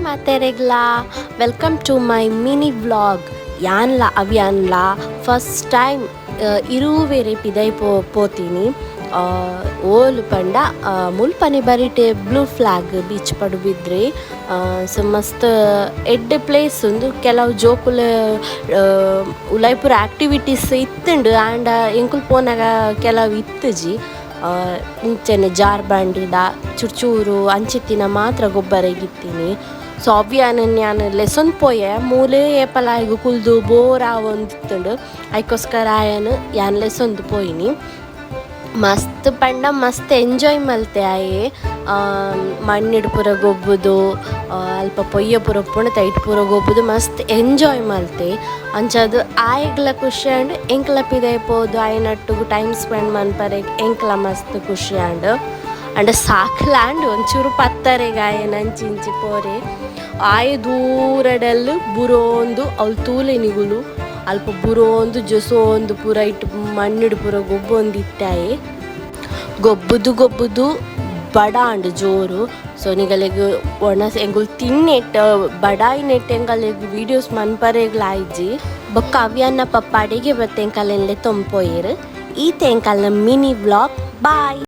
ಮಾತೆರೆಗ್ಲಾ welcome to my mini vlog. ಯಾನ್ಲ ಅವ್ಯಾನ್ಲ ಫಸ್ಟ್ ಟೈಮ್ ಇರುವೆರೆ ಪಿದೈ ಪೋತೀನಿ. ಓಲು ಪಂಡ ಮುಲ್ಪನೆ ಬರಿಟೆ blue flag beach Padubidri. So ಮಸ್ತ್ ಎಡ್ಡೆ ಪ್ಲೇಸ್ ಉಂದು. ಕೆಲವು ಜೋಕುಲು ಉಲಾಯಿ ಪೂರ ಆಕ್ಟಿವಿಟೀಸ್ ಇತ್ತುಂಡು, ಆಂಡ ಎಂಕುಲು ಪೋನಗ ಕೆಲವು ಇತ್ತುಜಿ. ಇಂಚನೆ ಜಾರ್ಬಂಡಿದ ಚೂರು ಅಂಚಿತ್ತಿನ ಮಾತ್ರ ಗೊಬ್ಬರಗಿತ್ತೀನಿ. ಸೊ ಅವ್ಯಾನ್ ಯಾನ್ ಲೆಸೊಂದು ಪೋಯೆ. ಮೂಲೆ ಏಪಲ ಆಯಗ್ ಕುಲ್ದು ಬೋರ್ ಆವೊಂದಿತ್ತುಂಡು. ಐಕೋಸ್ಕರ ಆಯನ್ ಯಾನ್ ಲೆಸೊಂದು ಪೋಯಿನಿ. ಮಸ್ತ್ ಪಂಡ ಮಸ್ತ್ ಎಂಜಾಯ್ ಮಲ್ತೆ ಆಯೆ. ಮಣ್ಣಿಡ್ ಪೂರ ಗೊಬ್ಬುದು, ಅಲ್ಪ ಪೊಯ್ಯ ಪೂರ ಉಪ್ಪುಂಡು, ತೈಟ್ ಪೂರ ಗೊಬ್ಬುದು ಮಸ್ತ್ ಎಂಜಾಯ್ ಮಲ್ತೆ. ಅಂಚಾದ್ ಆಯಗ್ಲ ಖುಷಿ ಆಂಡ್, ಎಂಕ್ಲ ಪಿದಯಿ ಪೋದು ಆಯನೊಟ್ಟುಗು ಟೈಮ್ ಸ್ಪೆಂಡ್ ಮನ್ಪರೆ ಎಂಕ್ಲ ಮಸ್ತ್ ಖುಷಿ ಆಂಡ್. ಅಂಡ ಸಾಕ್ಲಾಂಡ್ ಒಂಚೂರು ಪತ್ತರೆಗ್ ಆಯನ್ ಅಂಚಿ ಇಂಚಿ ಪೋರೆ. ಆಯೆ ದೂರಡಲ್ ಬುರೋಂದು ಅವ್ಲು ತೂಲೆ ನಿಗುಲು ಅಲ್ಪ ಬುರೋಂದು ಜೊಸೋಂದು ಪೂರ ಇಟ್ಟು ಮಣ್ಣಿಡ್ ಪೂರ ಗೊಬ್ಬೊಂದಿತ್ತಾಯೆ. ಗೊಬ್ಬುದು ಗೊಬ್ಬುದು ಬಡ ಆಂಡ್ ಜೋರು. ಸೊ ನಿಗಲೆಗ್ ಒಣಸ್ ಎಂಕುಲು ತಿನ್ನೆಟ್ ಬಡಾಯಿನೆಟ್ ಎಂಕಲೆಗ್ ವೀಡಿಯೋಸ್ ಮನ್ಪರೆಗ್ಲ ಆಯ್ಜಿ. ಬೊಕ್ಕ ಅವ್ಯಾನ ಪಪ್ಪ ಅಡಿಗೆ ಬತ್ತೆ ಎಂಕಲೆನ್ ಲೆತ್ತೊಂದು ಪೋಯೆರ್. ಈತೆ ಎಂಕಲ್ನ ಮಿನಿ ವ್ಲಾಗ್. ಬಾಯ್.